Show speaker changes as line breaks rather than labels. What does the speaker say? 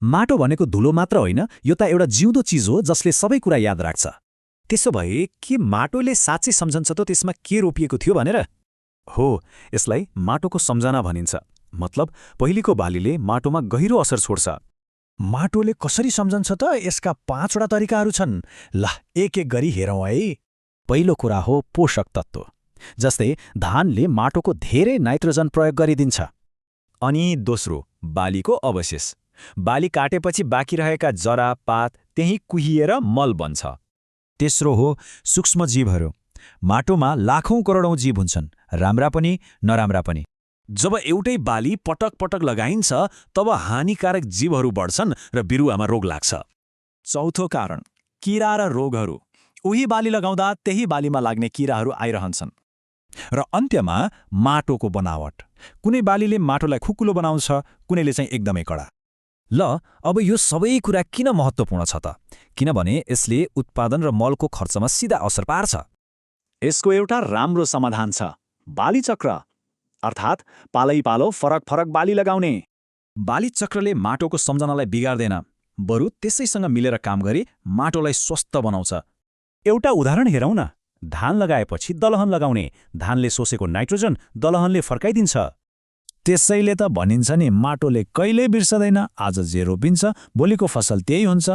माटो भनेको धुलो मात्र होइन, यो त एउटा जिउँदो चिज हो जसले सबै कुरा याद राख्छ।
त्यसो भए के माटोले साँच्चै सम्झन्छ त त्यसमा के रोपिएको थियो भनेर?
हो, यसलाई माटोको सम्झना भनिन्छ। मतलब पहिलेको बालीले माटोमा गहिरो असर छोड्छ।
माटोले कसरी सम्झन्छ त? यसका 5वटा तरिकाहरू छन्। ल, एक एक गरी हेरौँ है।
पहिलो कुरा हो पोषक तत्त्व। जस्तै धानले माटोको धेरै नाइट्रोजन प्रयोग गरिदिन्छ।
अनि दोस्रो, बालीको अवशेष। बाली काटेपछि बाँकी रहेका जरा, पात त्यही कुहिएर मल बन्छ।
तेस्रो हो सूक्ष्मजीवहरू। माटोमा लाखौं करोडौं जीव हुन्छन्, राम्रा पनि नराम्रा पनि।
जब एउटै बाली पटक पटक लगाइन्छ तब हानिकारक जीवहरू बढ्छन् र बिरुवामा रोग लाग्छ।
चौथो कारण, किरा र रोगहरू। उही बाली लगाउँदा त्यही बालीमा लाग्ने किराहरू आइरहन्छन्। र अन्त्यमा माटोको बनावट। कुनै बालीले माटोलाई खुकुलो बनाउँछ, कुनैले चाहिँ एकदमै कडा।
ल, अब यो सबै कुरा किन महत्त्वपूर्ण छ त? किनभने यसले उत्पादन र मलको खर्चमा सिधा असर पार्छ।
यसको एउटा राम्रो समाधान छ, बाली चक्र। अर्थात् पालै पालो फरक फरक बाली लगाउने।
बाली चक्रले माटोको सम्झनालाई बिगार्दैन, बरु त्यसैसँग मिलेर काम गरी माटोलाई स्वस्थ बनाउँछ।
एउटा उदाहरण हेरौँ न। धान लगाएपछि दलहन लगाउने। धानले सोसेको नाइट्रोजन दलहनले फर्काइदिन्छ।
त्यसैले त भनिन्छ नि, माटोले कहिल्यै बिर्सदैन। आज जे रोपिन्छ भोलिको फसल त्यही हुन्छ।